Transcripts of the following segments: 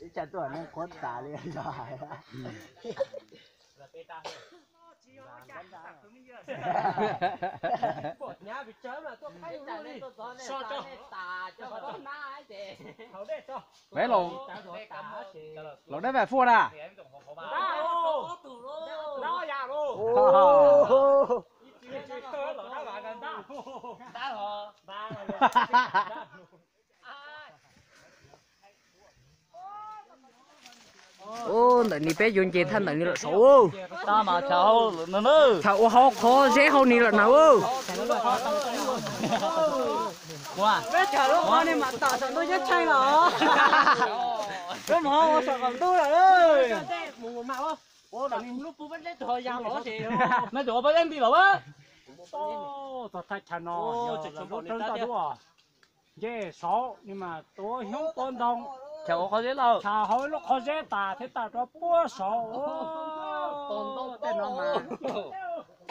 Ib tsam tuaj neeg qhuav tas li os. Peb laus dab vam fuaj na. Ub, ntawm ni peb yuav nce thaj ntawm ni lawm saud. Thaum ua hauv qhov zeb hauv ni lawm na. Peb chaws lub qhov ni mas tom saum ntuj ceeb tsheej los. Peb mus hauv ua saum qaum ntuj lawm. Mej tus ua pob zeb nti los. Txog thaj chaw no, lub roob toj dub os. Nce saud ni mas tuav xyoob tuav ntoo, chaw hauv lub qhov zeb tas thiab tawm rau puag saud. Tej no mas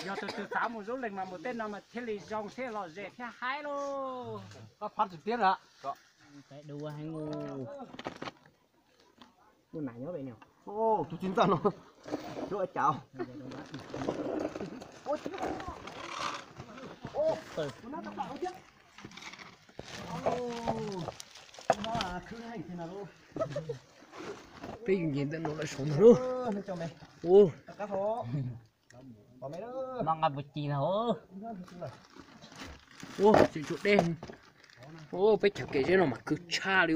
yog tus twg xav mus Zub Lees mas mus tej no mas thiaj li zoo thiaj lom zem thiab haib lauj. Tus txiv ntxawm no, lub cas. Peb yuav nce ntawm no lawm saud ntag lauj. Ua, nqa nqa puas ci na. Ua, tseem tshuav dej. Ua, peb chav kev zeb no mas khwv tshaj li.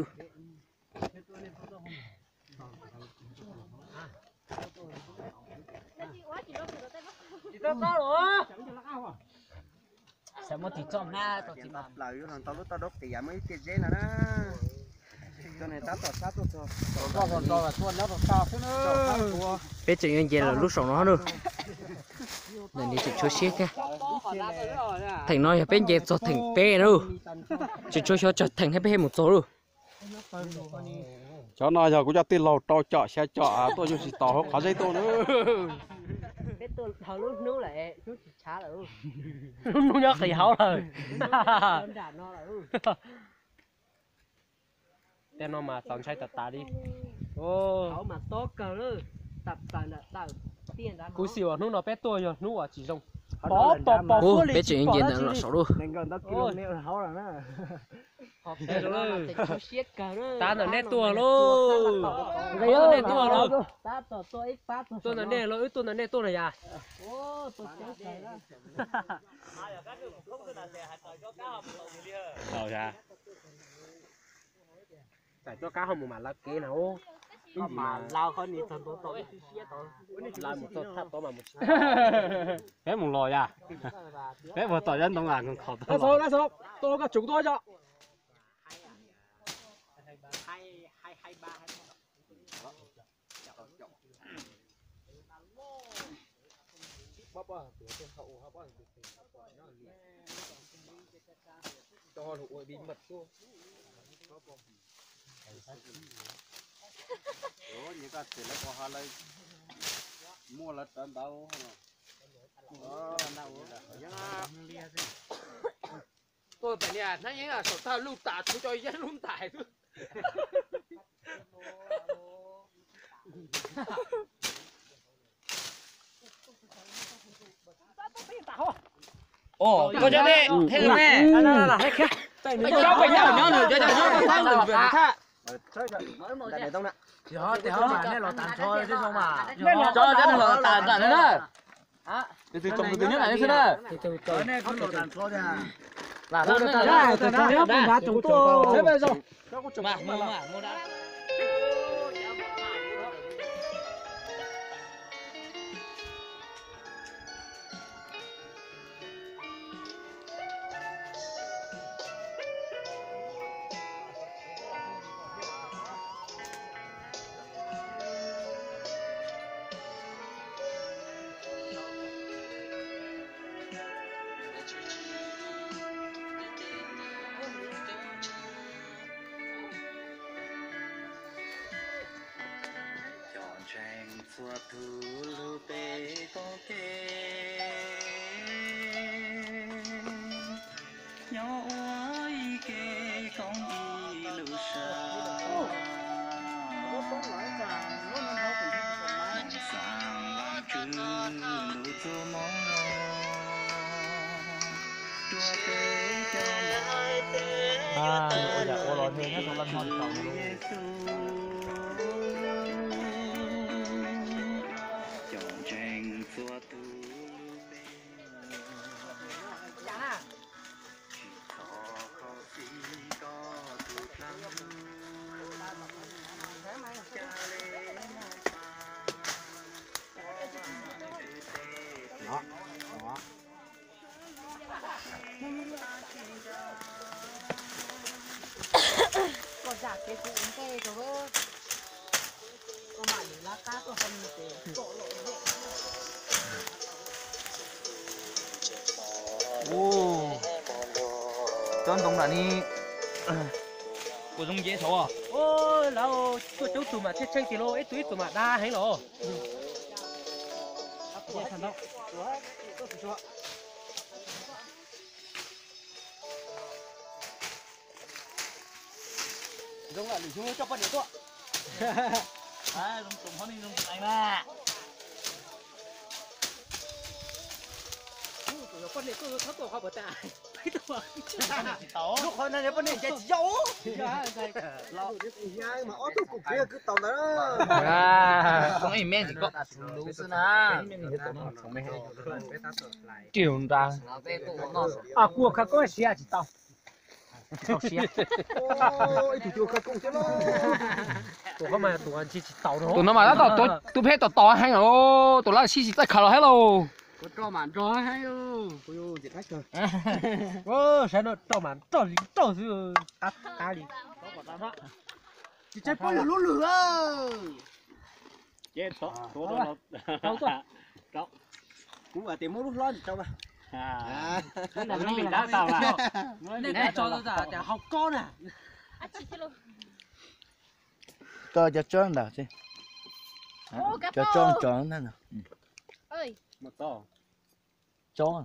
Xav muab tis txoj hmab tau tis plaws yuav hluas ntau lub toj dub qias muaj ib tiaj zeb no na. Cov neeg tab tom sab tuaj txog, tom zoj hluas nraug tuaj nyob rau tag xwb na. Peb tseem yuav nce lawm lub saum no na. Ntawm ni tseem tshuav siab thiab. Theem no yog peb nce txog theem peb na. Tseem tshuav xyov tsawg theem thiab peb thiaj mus txog lauj. Cov no yog kuv cov tij laug rau com xya com tuaj yuav tsis tau hauv qhov zeb tuaj na. Peb tuaj dhau lub hnub lawm, hnub tsis tshav lawm. Lub hnub nyob qis hauv lawm. Tej no mas txaus ntshai tas tas li. Kuv xav uas hnub no peb tuaj yog hnub uas tsis zoo. Pov pos pos, peb tseem yuav nce ntawm no saud lauj. Tab ntawm nej tuaj lauj. Tab ntawm nej tuaj lauj. Tuaj ntawm nej lauj, wb tuaj ntawm nej tuaj na yas. Txawm cuab kab ho mus mam lawv kev na. Mus txog thaj tod mas mus tsis. Peb mus los yas. Peb mus tom yab ntoo las nkhaus tod. Tuaj koj tsuv tuaj yom. Muaj lawv rov ntawd. Tuaj pem ni hnab yeeb saum tag luj tas tsuav cov yeeb lub ntais xwb. Koj cov dej thiab ne. Koj pem nyob nws cov nyob nws thaj. Cov cov nws los tas nrho na. Tus twg nyob nws xwb na. Cov ntseeg txhua tus lub peb koob ke, nyob ua ib ke Cov ntoo lam ni kuj zoo nce thaum. Lawv tuaj coob tug mas tsheej tsheej tiag lauj, ib tug ib tug mas dab heev los. Zoo lam lwm hnub coj poj niam tuaj. Zoo tus hov nej zoo tus eev na. Poj niam tuaj txhob tuaj qhov puas tas. Lub qhov no poj niam nce tsis yog. Ob tug kuv kwv kwv tau ntawd. Xwb na. Ris nra. Kuv khawv koob siav tsis tau. Tsis tau siav. Ib tug cuag khawv koob thiab. Tus qhov mas tus ntshe tsis tau no. Tus no mas tab tom tus phem tom tom heev os, tus lawv sib tsis txawj khaws los thiab lauj. Sawv daws roj mas roj li roj xwb, qab qab li. Tsis tshai pob yog lub lwg. Kuv tias muab lub hlob rau mas. Nej tso tias hau kob na. Koj cov tsob ntawd, cov tsob tsob ntawd. Tsob.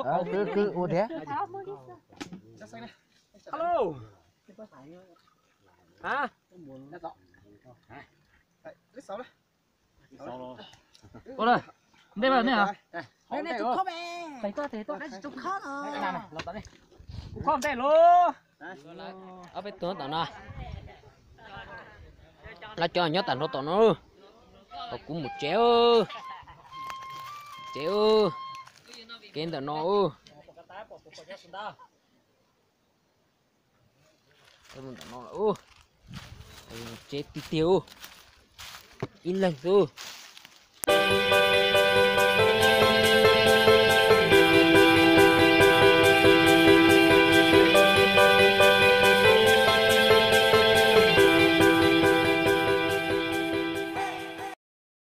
Ua li, ua thiab. Ua li, ntej mas nej. Kuv khob ntej lauj. Ob peb tug tom no. Lawv cov nyob tag nrho tom no. Ho kuv mus tsev. Tsev. Kev ntawm no. Ntawm no, tsev tiag tiag, ib leeg xwb.